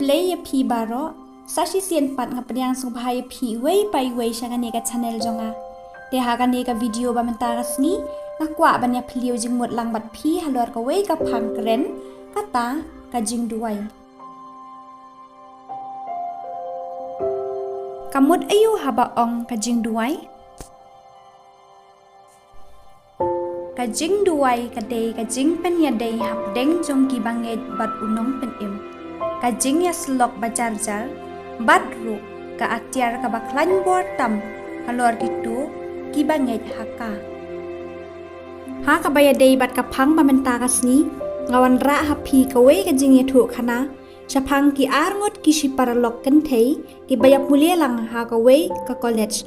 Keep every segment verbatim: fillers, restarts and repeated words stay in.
Khublei ïa phi baroh. Sa shisien pat nga pdiang sngewbha ïa phi iwei pa iwei sha kane ka channel jong nga. Te ha kane ka video ba mynta ka sngi, nga kwah ban ïa phylliew jingmut lang bad phi halor kawei ka phang kren, kata ka jingduwai. Ka mut aïu haba ong ka jingduwai? Ka jingduwai ka dei ka jingpynïadei hapdeng jong ki bangeit bad u nongpynim. Ka jingïasyllok ba jar jar, bad ruh ka atiar kaba khlaiñ bor tam halor kito ki bangeit ha ka. Ha kaba ïadei bad ka phang ba mynta ka sngi, nga wanrah ha phi kawei ka jingïathuhkhana shaphang ki arngut ki shi paralok kynthei kiba ïapule lang ha kawei ka college.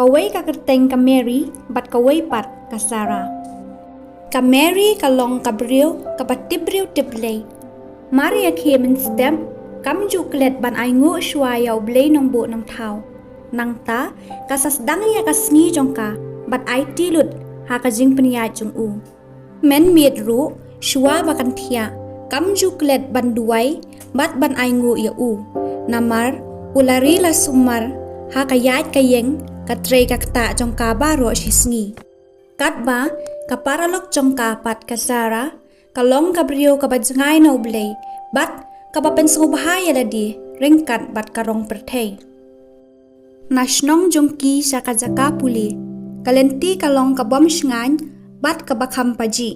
Kawei ka kyrteng ka Mary bad kawei pat ka Sarah. Ka Mary ka long ka briew kaba tip briew tip Blei. Mar ïa khie mynstep, kam ju klet ban ainguh shuwa ïa U Blei Nongbuh Nongthaw. Nangta, ka sa sdang ïa ka sngi jong ka bad aiti lut ha ka jingpynïaid jong u. Mynmiet ruh, shuwa ba kan thiah, kam ju klet ban duwai bad ban ainguh ïa u. Namar u la ri la sumar ha ka ïaid ka ïeng, ka trei ka ktah jong ka baroh shi sngi. Katba ka paralok jong ka pat ka Sarah ka long ka briew kaba jngai na U Blei bad kaba pynsngewbha ïa lade ryngkat bad ka rong pyrthei. Na shnong jong ki sha ka jaka pule, ka lynti ka long ka bym shngaiñ bad kaba kham pajih.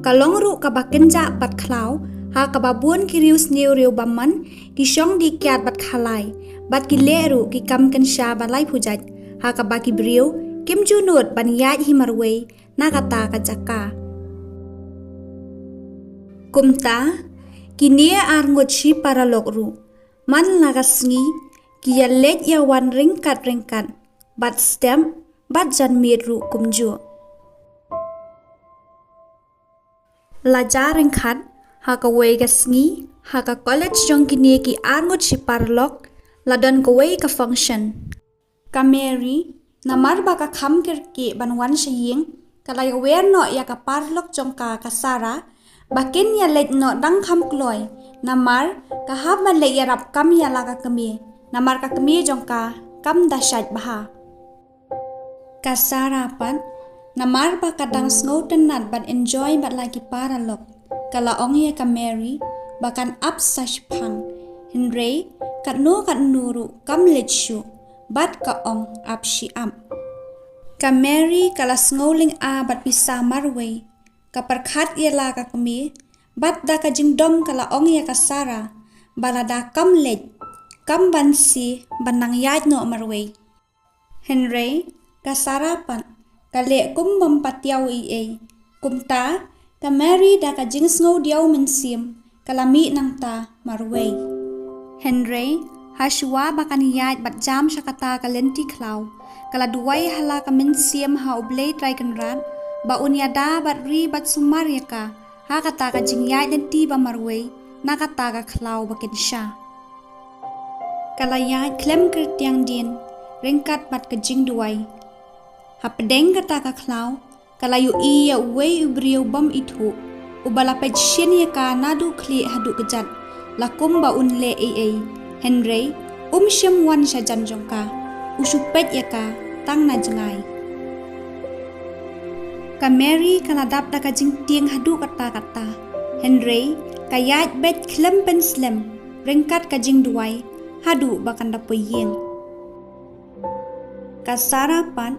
Ka long ruh kaba kynjah bad khlaw, ha kaba bun ki riewsniew riewbymman ki shong dih kiad bad khalai, bad ki leh ruh ki kam kynsha ba laiphew jait, ha kaba ki briew kim ju nud ban ïaid hi marwei na kata ka jaka. Kumta, kine arngut shi paralok ruh, man la ka sngi, ki ïaleit ïawan ryngkat ryngkat, bad step bad janmiet ruh kumjuh. La ja ryngkat, ha kawei ka sngi, ha ka college jong kine ki arngut shi paralok, la don kawei ka function. Ka Mary, namar ba ka kham kyrkieh ban wan sha ïing, ka la ïawer noh ïa ka paralok jong ka ka Sarah, ba kin ïaleit noh dang kham kloi, namar ka hap ban leit ïarap kam ïa la ka kmie, namar ka kmie jong ka kam da shait bha. Ka Sarah pat, namar ba ka dang sngewtynnat ban enjoy bad la ki paralok, ka la ong ïa ka Mary ba kan ap sa shiphang. Hynrei katno katno ruh kam leit shuh, bad ka ong ap shi ap. Ka Mary ka la sngewlyngngoh bad pisa marwei, ka pyrkhat ïa la ka kmie, bad da ka jingdom ka la ong ïa ka Sarah ba lada kam leit, kam banse ban nang ïaid noh marwei. Hynrei ka Sarah pat ka leh kum bym patiaw ei ei. Kumta ka Mary da ka jingsngewdiaw mynsiem ka la mih nangta marwei. Hynrei hashuwa ba kan ïaid bad jam sha kata ka lynti khlaw, ka la duwai ha la ka mynsiem ha U Blei Trai Kynrad ba un ïada bad ri bad sumar ïa ka ha kata ka jingïaid lynti ba marwei na kata ka khlaw ba kynsha. Ka la ïaid khlem kyrtiang dien ryngkat bad ka jingduwai. Hapdeng kata ka khlaw ka la ïohi ïa uwei u briew bym ithuh, uba la peit shin ïa ka naduh khlieh haduh kjat, la kumba un leh ei ei. Hynrei um shym wan shajan jong ka, u shu peit ïa ka tang na jngai. Ka Mary ka la dap da ka jingtieng haduh katta katta. Hynrei ka ïaid beit khlem pynslem ryngkat ka jingduwai haduh ba kan da poi ïing. Ka Sarah pat,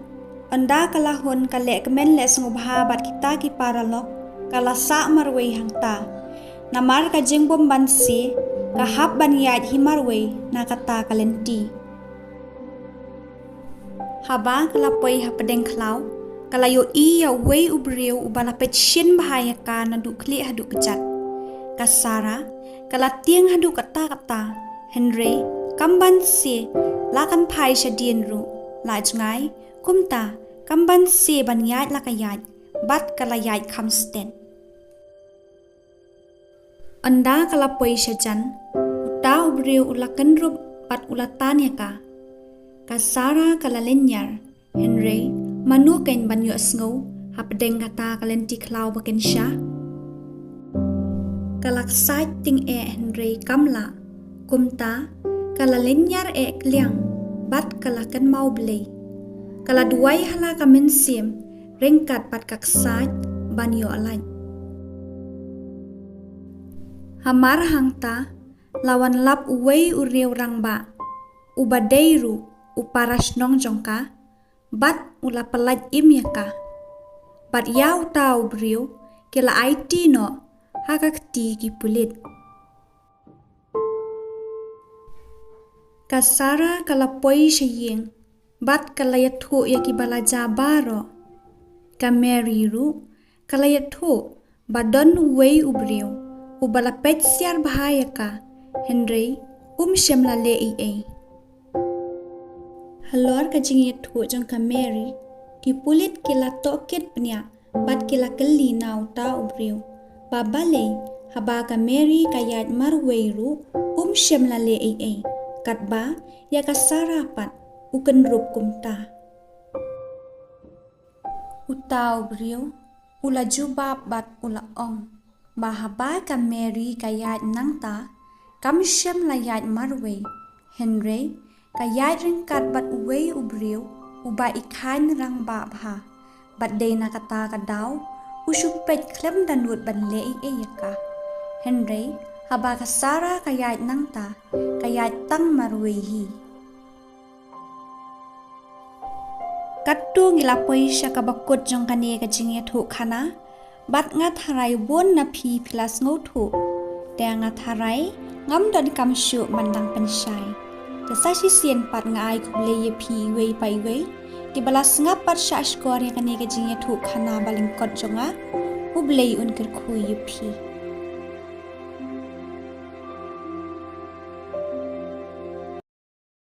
ynda ka la hun ka leh kmen leh sngewbha bad kita ki paralok, ka la sah marwei hangta. Namar ka jingbym banse, ka hap ban ïaid hi marwei na kata ka lynti. Haba ka la poi hapdeng khlaw, ka la ïohi ïa uwei u briew uba la peit shin bha ïa ka naduh khlieh haduh kjat. Ka Sarah ka la tieng haduh katta katta, hynrei kam banse la kan phai shadien ruh, la jngai, kumta kam banse ban ïaid la ka ïaid, bad ka la ïaid kham stet. Ynda ka la poi shajan, uta u briew u la kynrup bad u la tan ïa ka. Ka Sarah ka la lynñiar, hynrei mano kein ban ïohsngew hapdeng kata ka lynti khlaw ba kynsha. Ka la ksaid tyngeh hynrei kam lah. Kumta ka la lynñiar eh kliang bad ka la kynmaw Blei. Ka la duwai ha la ka mynsiem ryngkat bad ka ksaid ban ïoh lait. Hamar hangta la wan lap uwei u riew rangbah, uba dei ruh u para shnong jong ka, bad u la pyllait im ïa ka. Bad ïa uta u briew ki la aiti noh ha ka kti ki pulit. Ka Sarah ka la poi sha ïing bad ka la ïathuh ïa kiba la ja baroh. Ka Mary ruh ka la ïathuh ba don uwei u briew uba la peit siar bha ïa ka, hynrei um shym la leh ei ei. Halor ka jingïathuh jong ka Mary, ki pulit ki la tohkit bniah bad ki la kylli na uta u briew ba balei haba ka Mary ka ïaid marwei ruh um shym la leh ei ei, katba ïa ka Sarah pat u kynrup kumta. Uta u briew u la jubab bad u la ong ba haba ka Mary ka ïaid nangta kam shym la ïaid marwei, hynrei ka ïaid ryngkat bad uwei u briew uba i khaiñ rangbah bha. Bad dei na kata ka daw u shu peit khlem da nud ban leh ei ei ïa ka. Hynrei haba ka Sarah ka ïaid nangta ka ïaid tang marwei hi. Katto ngi la poi sha kaba kut jong kane ka jingïathuhkhana, bad nga tharai bun na phi phi la sngewthuh. Te nga tharai ngam donkam shuh ban dang pynshai. Te sa shisien pat nga ai khublei ïa phi iwei pa iwei kiba la sngap bad shahshkor ïa kane ka jingïathuhkhana ba lyngkot jong nga. U Blei un kyrkhu ïa phi.